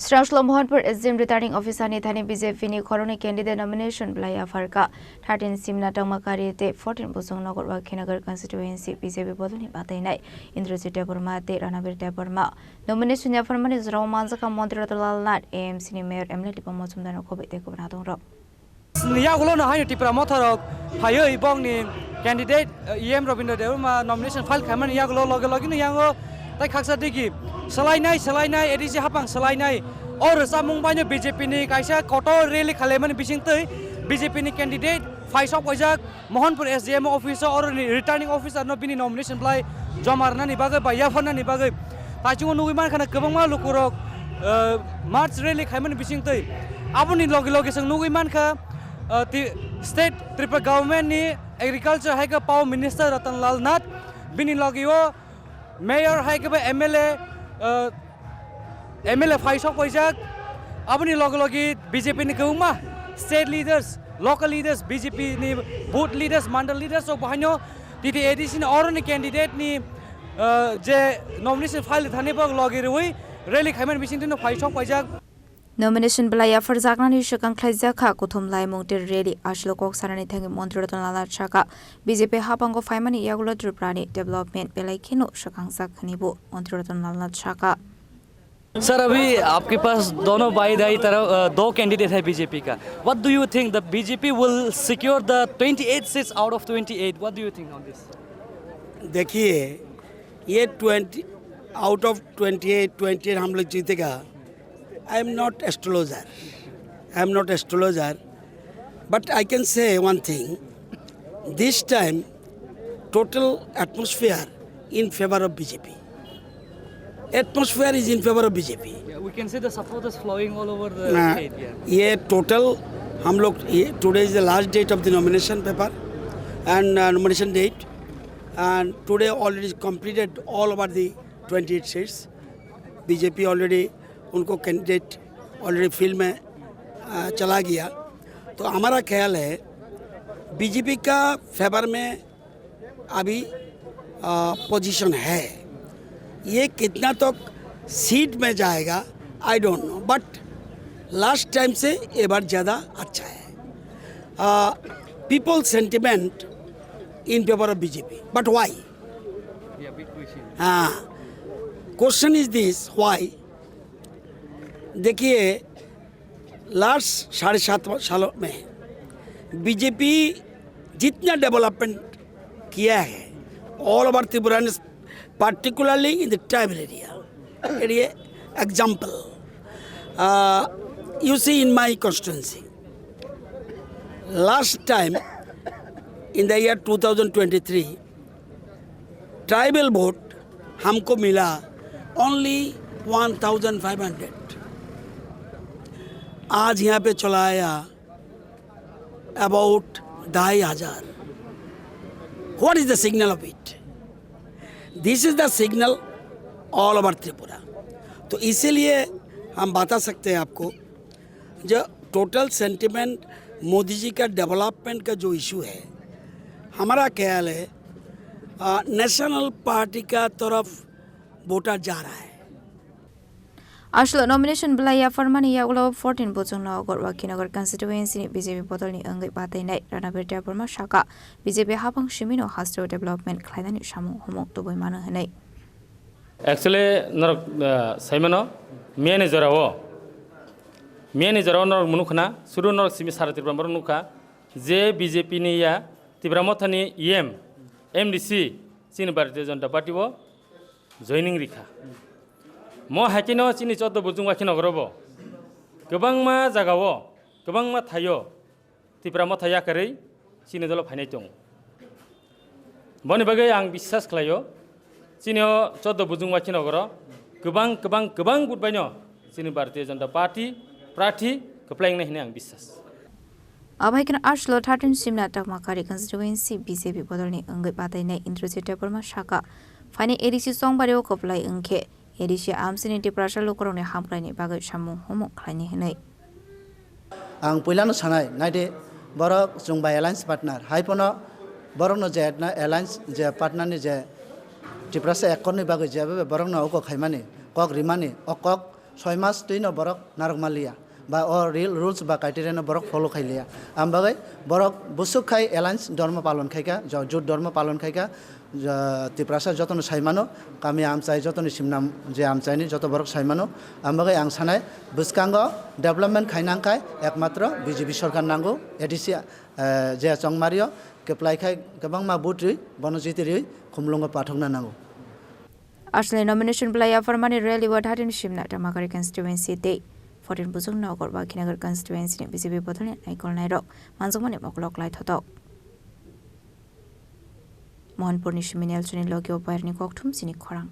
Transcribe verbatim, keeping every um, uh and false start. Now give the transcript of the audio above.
Sraslo Mohanpur S D M Returning Officer ni thani B J P ni khoroknwi candidate nomination belai yapharkha. Thirteen Simna Tangmakari tei fourteen Bujong Nagar Wakhinagar constituency B J P bodolni batainai Indrajit Debbarma tei Ranabir Debbarma. Nomination yapharmani jorao manjakha Montri Ratan Lal Nath, A M C ni Mayor M L A Dipam Majumdar no khobwi tei kubun adongrok. Yagulo no haino Tipra Motha rok phaiwi bongni candidate, eh, E M Rabindra Debbarma nomination file khaimani yagulo loge loge no yango tai khaksa digi swlainai, swlainai, A D C hapang swlainai. O rwchapmung baino B J P ni kaisa kotor rally khalaimani bisingtwi B J P ni candidate phaisok paijak Mohanpur S D M office o, oro ni returning officer no bini nomination belai joma rwnani bagwi ba yapharnani bagwi. Taichungo nugwi mankha na kwbangma lukurok, eh, march rally khaimani bisingtwi. Aboni loge loge chwng nugwi mankha, eh, ti-, state Tripura government ni agriculture hai khe power minister Ratan Lal Nath, bini loge o mayor hai khe bo M L A, eh, M L A phaisok paijak. Aboni loge loge B J P ni kwbangma state leaders, local leaders, B J P ni booth leaders, mandal leaders rok bo haino T T A D C ni oroni candidate ni, eh, je nomination file thani bo logi rwi rally khaimani bisingtwi no phaisok paijak. Nomination belai yapharjaknani swkang khlaijak kha kuthum laimung tei rally aswk kok sanani thangwi Montri Ratan Lal Nath sakha, B J P hapango phaimani yagulo Tripura ni development belai kheno swkangjak hwnwi bo Montri Ratan Lal Nath sakha. Sir, अभी आपके पास दोनों बाई दाई तरफ, अ, दो कैंडिडेट है बीजेपी का। What do you think, the B J P will secure the twenty eight seats out of twenty eight? What do you think on this? देखिए, ये twenty, out of twenty eight, twenty eight हम लोग जीतेगा। I am not astrologer, I am not astrologer, but I can say one thing. This time, total atmosphere in favor of B J P. Atmosphere is in favor of B J P. Yeah, we can see the supporters flowing all over the ना, state. Yeah. ये टोटल हम लोग ये, today is the last date of the nomination paper and, uh, nomination date, and today already completed all over the twenty eight seats. B J P already उनको candidate already field में, अ, चला गया। तो हमारा ख्याल है बीजेपी का फेवर में अभी, अ, पोजीशन है। ये कितना तक सीट में जाएगा, I don't know, but last time से ये बार ज़्यादा अच्छा है। अ, people sentiment in favor of B J P, but why? Yeah, big question. हाँ, question is this, why? देखिए, लास्ट साढ़े सात सालों में बीजेपी जितना डेवलपमेंट किया है, all over Tripura, particularly in the tribal area, ये example, uh, you see in my constituency, last time in the year two thousand twenty-three, tribal vote हमको मिला only one thousand five hundred. आज यहाँ पे चला आया अबाउट ढाई हज़ार। What is the signal of it? This is the signal all over Tripura। तो इसीलिए हम बता सकते हैं आपको, जो टोटल सेंटिमेंट मोदी जी का डेवलपमेंट का जो इशू है, हमारा ख्याल है, अ, नेशनल पार्टी का तरफ वोटर जा रहा है। Aswk nomination belai yapharmani yagulo fourteen Bujong Nagar Wakhinagar constituency ni B J P bodolni wngwi batainai Ranabir Debbarma sakha, B J P hapang simino hasteo development khlainani samung humung tubui mano hwnwi. Actually, norok, uh, saimano, miyani jorao, miyani jorao norok mwnukha na, sudu norok simi sara Tripura borok nukha, je B J P ni ya, Tipra Mothani E M, M D C, chini Bharatiya Janata Party o joining rikha. Mo haikhe no chini choddo Bujong Wakhinagar o bo, kwbangma jaga o, kwbangma thaio, Tipra Motha yakarwi chini dolo phainai tongo. Boni bagwi ang biswas khlaio, chini o choddo Bujong Wakhinagar o kwbang, kwbang, kwbang vote baino chini Bharatiya Janata Party prarthi kwplai wngnai hwnwi ang biswas. Abai kheno aswk thirteen Simna Tangmakari constituency B J P bodolni wngwi batainai Indrajit Debbarma sakha, phaini A D C chongbario kwplai wngkhe, A D C amsini Tiprasa lukurokni hamkraini bagwi samung humung khlaini hwnwi. Ang puilano sanai, naidi borok chwng bai alliance partner, hai phano borokno je alliance je partner ni je Tiprasa accord ni bagwi je borokno oko khaimani, kok rimani, o kok Soi mas twi no borok narwk manliya, ba o real rules ba criteria no borok follow khai liya. Ang bagwi borok busuk khai alliance dhormo palon khai kha, jo-, jut dhormo palon khai kha, jo-, Tiprasa jotono sai mano, kami amchai jotoni simnam je amchaini joto borok sai mano. Ang bagwi ang sanai, bwskango development khai nang khai ekmatro B J P sorkar nango, A D C, eh, je chongmario kwplai khai kwbangma vote rwi bono jiti rwi khumlungo pathokna nango. Asle nomination belai yapharmani rally o Dhatim Simna Tamakari constituency tei fourteen Bujong Nagar Bakhinagar constituency ni B J P bodolni naikolnairok manjakmani mokolok lai thotok. Mohanpurni Siminel Chuni Logi o Bayarni Kokthum Chini Khorang.